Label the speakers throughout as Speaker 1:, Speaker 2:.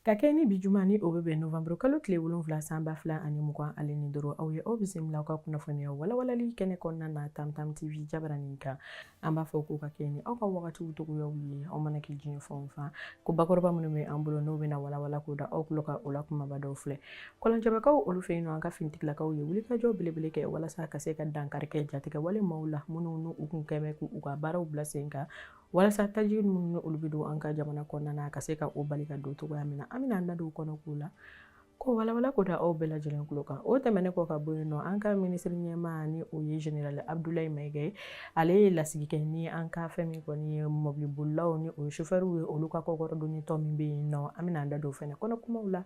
Speaker 1: Ka kɛ ni bi juma ni o bɛ bɛn novembre kalo tile 7 san 2025, aw ye aw bisimila aw ka kunnafoniya walawalali kɛnɛ kɔnɔna na Tamtam TV jabaranin kan. An b'a fɔ ko ka kɛ ni aw ka wagatiw togoyaw ye, aw mana kɛ diɲɛ fan o fan, ko bakuruba minnu bɛ an bolo n'o bɛna walawala k'o da aw tulo kan, o la kumaba dɔw filɛ. Kɔlɔnjɛbakaw olu fɛ yen nɔ, an ka finitigilakaw ye wulikajɔ belebele kɛ walasa ka se ka dankari kɛ jatigɛwale maaw la minnu n'u kun kɛmɛ k'u ka baaraw bila sen kan walasa taji minnu ni olu bɛ don an ka jamana kɔnɔna na ka se ka o bali ka don cogoya min na. An bɛna an da don o kɔnɔ k'o la ko walawala ko da aw bɛɛ lajɛlen tulo kan. O tɛmɛnen kɔ ka bɔ yen nɔ, an ka minisiri ɲɛmaa ni o ye général Abdoulaye Maïga ye, ale ye lasigi kɛ ni an ka fɛn min kɔni ye mɔbilibolilaw ni o ye chauffeurw ye, olu ka kɔkɔrɔdonni tɔn min bɛ yen nɔ. An bɛna an da don o fɛnɛ kɔnɔ kumaw la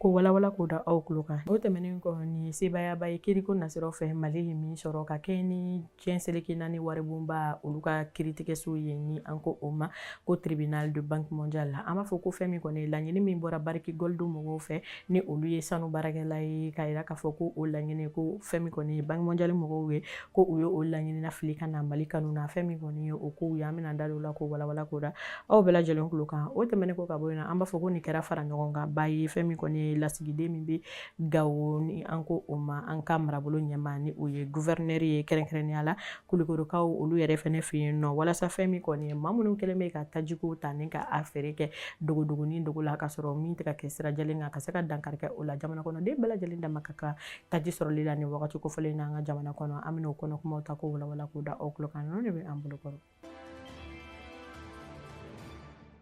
Speaker 1: ko walawala k'o da aw tulo kan. O tɛmɛnen kɔ, ni sebaayaba ye kiriko nasiraw fɛ Mali ye min sɔrɔ ka kɛ ni diɲɛ seleke naani waribonba olu ka kiritigɛso ye, ni an ko o ma ko tribunal de Banque mondiale la. An b'a fɔ ko fɛn min kɔni ye laɲini min bɔra Barrick Gold mɔgɔw fɛ, ni olu ye sanu baarakɛla ye, k'a yira k'a fɔ ko o laɲini, ko fɛn min kɔni ye Banque mondiale mɔgɔw ye, ko u ye o laɲini lafili ka na Mali kanu na, fɛn min kɔni ye o kow ye, an bɛna an da don o la k'o walawala k'o da aw bɛɛ lajɛlen tulo kan. O tɛmɛnen kɔ ka bɔ yen nɔ, an b'a fɔ ko nin kɛra fara ɲɔgɔn kan ba ye, fɛn min kɔni ye lasigiden min bɛ Gawo, ni an ko o ma an ka marabolo ɲɛmaa, ni o ye gouverneur ye, kɛrɛnkɛrɛnnenya la Kulikorokaw olu yɛrɛ fɛnɛ fɛ yen nɔ, walasa fɛn min kɔni ye maa minnu kɛlen bɛ ka tajiko ta ni ka a feere kɛ dogodogonin dogo la ka sɔrɔ min tɛ ka kɛ sira jɛlen kan, ka se ka dankari kɛ o la. Jamana kɔnɔden bɛɛ lajɛlen dama ka kan taji sɔrɔli la nin wagati kofɔlen na an ka jamana kɔnɔ. An bɛna o kɔnɔ kumaw ta k'o walawala k'o da aw tulo kan. Ninnu de bɛ an bolo kɔrɔ.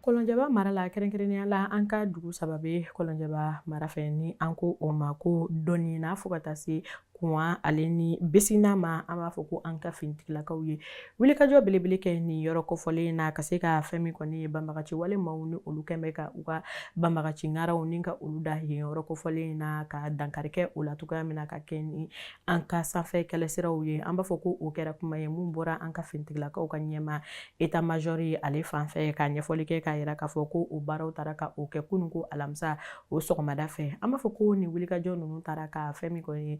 Speaker 1: Kɔlɔnjɛba mara la, kɛrɛnkɛrɛnnenya la an ka dugu saba bɛ Kɔlɔnjɛba mara fɛ, ni an ko o ma ko Dɔnina, fo ka taa se Kuwan ale ni Besina ma. An b'a fɔ ko an ka finitigilakaw ye wulikajɔ belebele kɛ nin yɔrɔ kofɔlen na ka se ka fɛn min kɔni ye banbagaci wale maaw ni olu kɛn bɛ ka u ka banbagaci ŋaraw ni ka olu da yen yɔrɔ kofɔlen na, ka dankari kɛ o la cogoya min na, ka kɛ ni an ka sanfɛ kɛlɛsiraw ye. An b'a fɔ ko o kɛra kuma ye mun bɔra an ka finitigilakaw ka ɲɛmaa état major ye ale fan fɛ, ka ɲɛfɔli kɛ k'a yira k'a fɔ ko o baaraw taara ka o kɛ kunun ko alamisa o sɔgɔmada fɛ. An b'a fɔ ko nin wulikajɔ ninnu taara ka fɛn min kɔni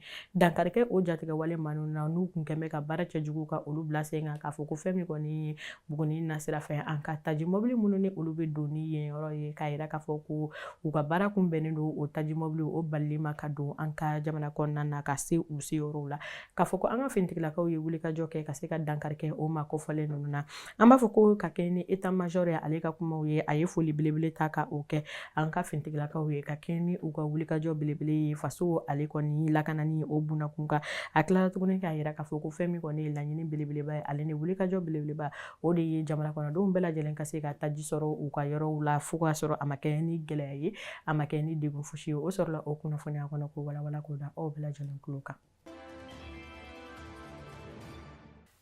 Speaker 1: dankari kɛ o jatigɛwale maa ninnu na, n'u kun kɛn bɛ ka baara cɛjugu ka olu bila sen kan, k'a fɔ ko fɛn min kɔni ye Buguni nasira fɛ an ka taji mɔbili minnu ni olu bɛ don ni yen yɔrɔ ye, k'a yira k'a fɔ ko u ka baara kun bɛnnen don o taji mɔbili o balili ma ka don an ka jamana kɔnɔna na ka se u se yɔrɔw la, k'a fɔ ko an ka finitigilakaw ye wulikajɔ kɛ ka se ka dankari kɛ o maa kofɔlen ninnu na. An b'a fɔ ko ka kɛ ni état major ye ale ka kumaw ye, a ye foli belebele ta ka o kɛ an ka finitigilakaw ye ka kɛ ni u ka wulikajɔ belebele ye faso ale kɔni lakanani o bunakun kan. A tilara tuguni k'a yira k'a fɔ ko fɛn min kɔni ye laɲini belebeleba ye ale ni wulikajɔ belebeleba, o de ye jamana kɔnɔdenw bɛɛ lajɛlen ka se ka taji sɔrɔ u ka yɔrɔw la, fo k'a sɔrɔ a ma kɛ ni gɛlɛya ye, a ma kɛ ni degun fosi ye. O sɔrɔla o kunnafoniya kɔnɔ k'o walawala k'o da aw bɛɛ lajɛlen tulo kan.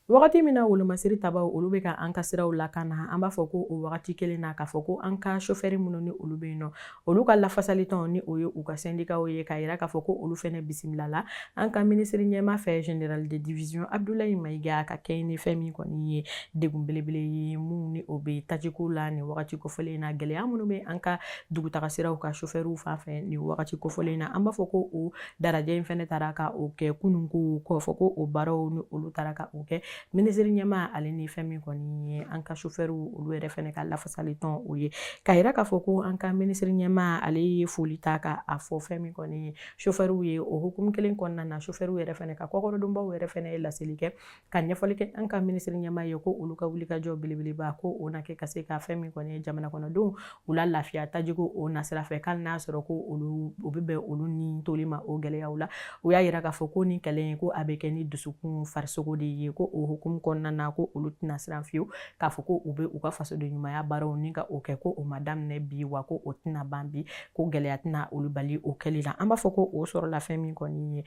Speaker 1: Wagati min na wolomasiri tabaw olu bɛ ka an ka siraw lakana, an b'a fɔ ko o wagati kelen na, k'a fɔ ko an ka sofɛri minnu ni olu bɛ yen nɔ, olu ka lafasalitɔn ni o ye u ka sɛndikaw ye, k'a yira k'a fɔ ko olu fɛnɛ bisimilala an ka minisiri ɲɛmaa fɛ, général de division Abdoulaye Maïga, ka kɛ ni fɛn min kɔni ye degun belebele ye mun ni o bɛ tajiko la nin wagati kofɔlen in na, gɛlɛya minnu bɛ an ka dugutaga siraw ka sofɛriw fan fɛ nin wagati kofɔlen in na. An b'a fɔ ko o darajɛ in fɛnɛ taara ka o kɛ kunun ko k'a fɔ ko o baaraw ni olu taara ka o kɛ minisiri ɲɛmaa ale ni fɛn min kɔni ye an ka sofɛriw olu yɛrɛ fɛnɛ ka lafasali tɔn o ye, k'a yira k'a fɔ ko an ka minisiri ɲɛmaa ale ye foli ta ka a fɔ fɛn min kɔni ye sofɛriw ye. O hukumu kelen kɔnɔna na, sofɛriw yɛrɛ fɛnɛ ka kɔkɔrɔdonbaw yɛrɛ fɛnɛ ye laseli kɛ ka ɲɛfɔli kɛ an ka minisiri ɲɛmaa ye ko olu ka wulikajɔ belebeleba ko o na kɛ ka se ka fɛn min kɔni ye jamana kɔnɔdenw u la lafiya tajiko o nasira fɛ, k'ali n'a sɔrɔ ko olu o bɛ bɛn olu ni toli ma o gɛlɛyaw la. U y'a yira k'a fɔ ko nin kɛlɛ in, ko a bɛ kɛ ni dusukun farisogo de ye, ko o hukumu kɔnɔna na, ko olu tɛna siran fiyewu k'a fɔ ko u bɛ u ka fasoden ɲumanya baaraw ni ka o kɛ, ko o ma daminɛ bi, wa ko o tɛna ban bi, ko gɛlɛya tɛna olu bali o kɛli la. An b'a fɔ ko o sɔrɔla fɛn min kɔni ye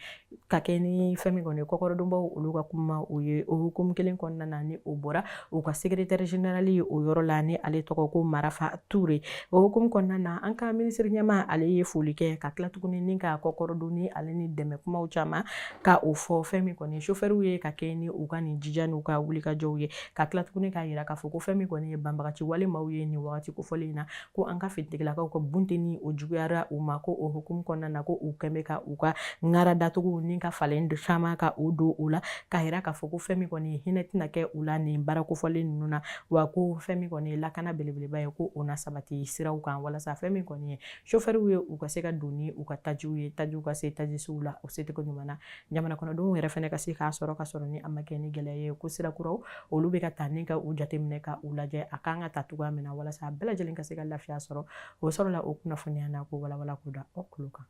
Speaker 1: ka kɛ ni fɛn min kɔni ye kɔkɔrɔdonbaw olu ka kuma o ye, o hukumu kelen kɔnɔna na, ni o bɔra u ka secrétaire général ye o yɔrɔ la, ni ale tɔgɔ ko Marafa Ture. O hukumu kɔnɔna na, an ka minisiri ɲɛmaa ale ye foli kɛ ka tila tuguni ni ka kɔkɔrɔdon ni ale ni dɛmɛ kumaw caman ka o fɔ fɛn min kɔni ye sofɛriw ye, ka kɛ ni u ka nin jija jija n'u ka wulikajɔw ye, ka tila tuguni k'a yira k'a fɔ ko fɛn min kɔni ye banbagaci wale maaw ye nin wagati kofɔlen in na, ko an ka finitigilakaw ka bunteni o juguyara u ma, ko o hukumu kɔnɔna na ko u kɛn bɛ ka u ka ŋara datugu ni ka falen caman ka o don u la, k'a yira k'a fɔ ko fɛn min kɔni ye hinɛ tɛna kɛ u la nin baara kofɔlen ninnu na, wa ko fɛn min kɔni ye lakana belebeleba ye, ko o na sabati siraw kan walasa fɛn min kɔni ye sofɛriw ye u ka se ka don ni u ka tajiw ye, tajiw ka se tajisow la o secogo ɲuman na, jamana kɔnɔdenw yɛrɛ fɛnɛ ka se k'a sɔrɔ ka sɔrɔ ni a ma kɛ ni gɛlɛya ye. Ko sira kuraw olu bɛ ka ta ni ka u jateminɛ ka u lajɛ a kan ka ta cogoya min na walasa bɛɛ lajɛlen ka se ka lafiya sɔrɔ. O sɔrɔla o kunnafoniya na ko walawala ko da aw tulo kan.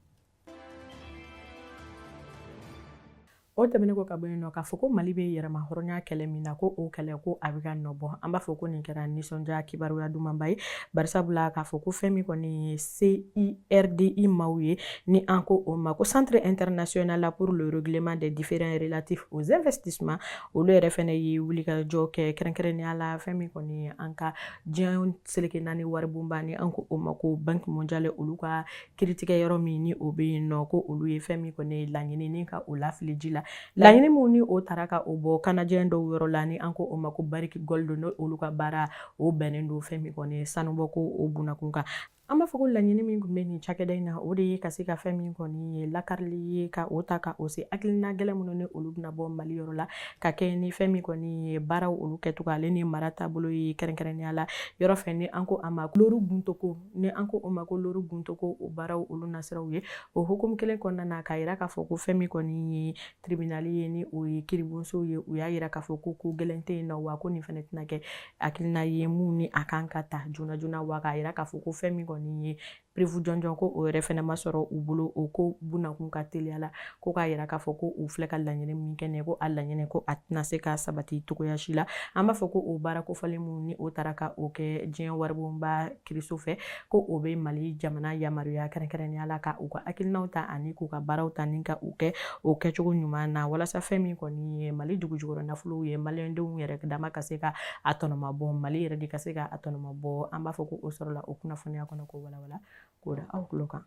Speaker 1: O tɛmɛnen kɔ ka bɔ yen nɔ, k'a fɔ ko Mali bɛ yɛrɛma hɔrɔnya kɛlɛ min na, ko o kɛlɛ ko a bɛ ka nɔ bɔ. An b'a fɔ ko nin kɛra nisɔndiya kibaruya dumanba ye, barisabula k'a fɔ ko fɛn min kɔni ye CIRDI maaw ye, ni an ko o ma ko Centre international pour le règlement des différends relatifs aux investissements, olu yɛrɛ fɛnɛ ye wulikajɔ kɛ kɛrɛnkɛrɛnnenya la fɛn min kɔni ye an ka diɲɛ seleke naani waribonba, ni an ko o ma ko Banque mondiale, olu ka kiritigɛ yɔrɔ min ni o bɛ yen nɔ, ko olu ye fɛn min kɔni ye laɲini ni ka o lafili ji la, laɲini min ni o taara ka o bɔ Canadien dɔw yɔrɔ la, ni an ko o ma ko Barrick Gold, n'o olu ka baara o bɛnnen don fɛn min kɔni ye sanubɔ ko o bunakun kan. An b'a fɔ ko laɲini min tun bɛ nin cakɛda in na, o de ye ka se ka fɛn min kɔni ye lakarili ye, ka o ta ka o se hakilina gɛlɛn minnu ni olu bɛna bɔ Mali yɔrɔ la, ka kɛ ni fɛn min kɔni ye baaraw olu kɛcogo ale ni mara taabolo ye, kɛrɛnkɛrɛnnenya la yɔrɔ fɛ ni an ko a ma lori guntoko, ni an ko o ma ko lori guntoko, o baaraw olu nasiraw ye. O hukumu kelen kɔnɔna na, k'a yira k'a fɔ ko fɛn min kɔni ye tribunal ye, ni o ye kiiribonsow ye, u y'a yira k'a fɔ ko ko gɛlɛn tɛ yen nɔ, wa ko nin fɛnɛ tɛna kɛ hakilina ye mun ni a kan ka ta joona joona, wa k'a yira k'a fɔ ko fɛn min kɔni ye preuve jɔnjɔn ko o yɛrɛ fɛnɛ ma sɔrɔ u bolo o ko bunakun ka teliya la, ko k'a yira k'a fɔ ko u filɛ ka laɲini min kɛ nin ye, ko a laɲini ko a tɛna se ka sabati cogoya si la. An b'a fɔ ko o baara kofɔlen mun ni o taara ka o kɛ diɲɛ waribonba kiriso fɛ, ko o bɛ Mali jamana yamaruya kɛrɛnkɛrɛnnenya la ka u ka hakilinaw ta ani k'u ka baaraw ta ni ka u kɛ o kɛcogo ɲuman na, walasa fɛn min kɔni ye Mali dugujukɔrɔ nafolow ye, maliyɛndenw yɛrɛ dama ka se ka a tɔnɔmabɔ, Mali yɛrɛ de ka se ka a tɔnɔmabɔ. An b'a fɔ ko o sɔrɔla o kunnafoniya kɔnɔ ko walawala k'o da aw tulo kan.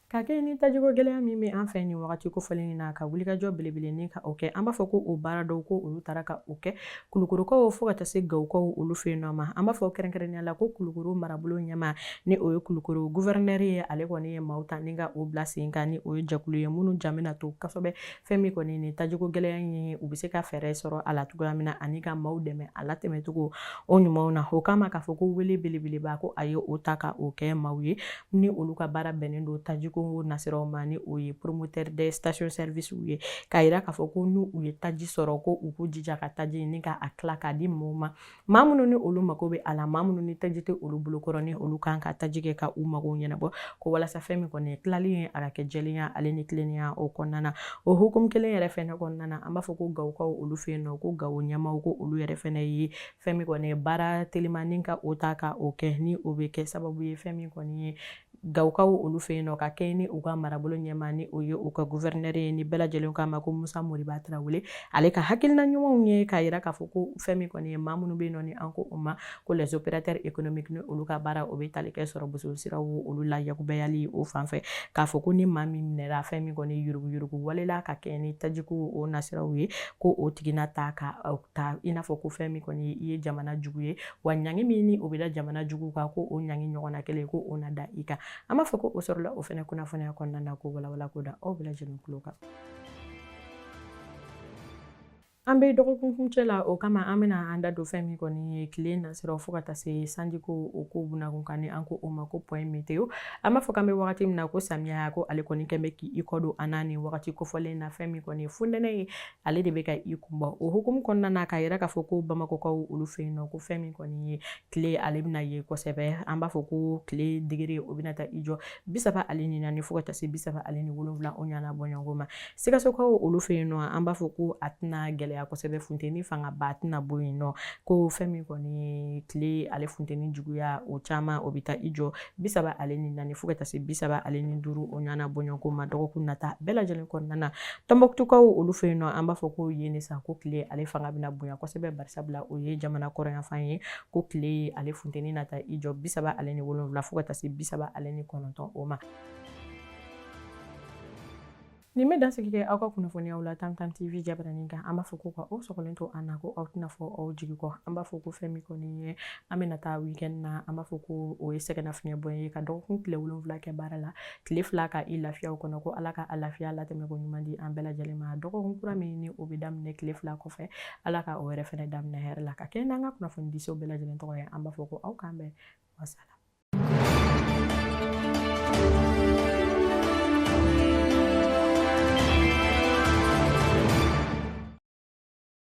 Speaker 1: Ka kɛ ni tajiko gɛlɛya min bɛ an fɛ nin wagati kofɔlen in na, ka wulikajɔ belebele ni ka o kɛ, an b'a fɔ ko o baara dɔw ko olu taara ka o kɛ Kulukorokaw fo ka taa se Gawokaw olu fɛ yen nɔ ma. An b'a fɔ kɛrɛnkɛrɛnnenya la ko Kulukoro marabolo ɲɛmaa, ni o ye Kulukoro gouverneur ye, ale kɔni ye maaw ta ni ka o bila sen kan, ni o ye jɛkulu ye minnu jan bɛna to kosɛbɛ fɛn min kɔni ni tajiko gɛlɛya in ye, u bɛ se ka fɛɛrɛ sɔrɔ a la cogoya min na ani ka maaw dɛmɛ a latɛmɛcogo o ɲumanw na. O kama k'a fɔ ko wele belebeleba ko a ye o ta ka o kɛ maaw ye ni olu ka baara bɛnnen don tajiko nasiraw ma, ni o ye promoteur des stations service ye, k'a yira k'a fɔ ko n'u u ye taji sɔrɔ, ko u k'u jija ka taji ni ka a tila k'a di maaw ma, maa minnu ni olu mako bɛ a la, maa minnu ni taji tɛ olu bolokɔrɔ, ni olu kan ka taji kɛ ka u mago ɲɛnabɔ, ko walasa fɛn min kɔni ye tilali ye a ka kɛ jɛlenya ale ni tilennenya o kɔnɔna na. O hukumu kelen yɛrɛ fɛnɛ kɔnɔna na, an b'a fɔ ko Gawokaw olu fɛ yen nɔ, ko Gawo ɲɛmaaw ko olu yɛrɛ fɛnɛ ye fɛn min kɔni ye baara telimanin ka o ta ka o kɛ, ni o bɛ kɛ sababu ye fɛn min kɔni ye Gawokaw olu fɛ yen nɔ, ka kɛ ni u ka marabolo ɲɛmaa, ni o ye u ka gouverneur ye, ni bɛɛ lajɛlen k'a ma ko Musa Moriba Tarawele, ale ka hakilina ɲumanw ye k'a yira k'a fɔ ko fɛn min kɔni ye maa minnu bɛ yen nɔ, ni an ko o ma ko les opérateurs économiques, ni olu ka baara o bɛ tali kɛ sɔrɔ boso siraw olu la yakubayali o fan fɛ, k'a fɔ ko ni maa min minɛra fɛn min kɔni yuruguyurugu wale la ka kɛ ni tajiko o nasiraw ye, ko o tigi na ta ka ta i n'a fɔ ko fɛn min kɔni i ye jamana jugu ye, wa ɲangi min ni o bɛ da jamana jugu kan, ko o ɲangi ɲɔgɔnna kelen ko o na da i kan. An b'a fɔ ko o sɔrɔla o fɛnɛ kunnafoniya kɔnɔna na ko walawala ko da aw bɛɛ lajɛlen tulo kan. An bɛ dɔgɔkun kuncɛ la, o kama an bɛna an da don fɛn min kɔni ye tile nasiraw fo ka taa se sanjiko o ko bunakun kan, ni an ko o ma ko point météo. An b'a fɔ k'an bɛ wagati min na ko samiya ko ale kɔni kɛn bɛ k'i kɔ don an na nin wagati kofɔlen na, fɛn min kɔni ye funtɛnɛ ye, ale de bɛ ka i kunbɔ. O hukumu kɔnɔna na, k'a yira k'a fɔ ko Bamakɔkaw olu fɛ yen nɔ, ko fɛn min kɔni ye tile ale bɛna ye kosɛbɛ. An b'a fɔ ko tile degré o bɛna taa i jɔ 34 fo ka taa se 37 o ɲɔgɔnna bɔɲɔgɔnko ma. Sikasokaw olu fɛ yen nɔ, an b'a fɔ ko a tɛna gɛlɛya kosɛbɛ, funteni fangaba tɛna bɔ yen nɔ, ko fɛn min kɔni ye tile ale funteni juguya o caman o bɛ taa i jɔ 34 fo ka taa se 35 o ɲɔgɔnna bɔɲɔgɔnko ma dɔgɔkun nata bɛɛ lajɛlen kɔnɔna na. Tɔnbɔkutukaw olu fɛ yen nɔ, an b'a fɔ ko yen de sa ko tile ale fanga bɛna bonya kosɛbɛ, barisabula o ye jamana kɔrɔnyanfan ye, ko tile ale funteni na taa i jɔ 37 fo ka taa se 39 o ma. Nin bɛ dansigi kɛ aw ka kunnafoniyaw la Tam Tam TV jabaranin kan. An b'a fɔ ko ka aw sɔgɔlen to an na, ko aw tɛna fɔ aw jigi kɔ. An b'a fɔ ko fɛn min kɔni ye, an bɛna taa weekend na. An b'a fɔ ko o ye sɛgɛnnafiɲɛbɔ ye, ka dɔgɔkun tile 7 kɛ baara la, tile 2 ka i lafiya o kɔnɔ. Ko Ala ka a lafiya latɛmɛ ko ɲuman di an bɛɛ lajɛlen ma. Dɔgɔkun kura min ni o bɛ daminɛ tile 2 kɔfɛ, Ala ka o yɛrɛ fɛnɛ daminɛ hɛrɛ la. Ka kɛɲɛ n'an ka kunnafonidisow bɛɛ lajɛlen tɔgɔ ye, an b'a fɔ ko aw k'an bɛn. Wasala.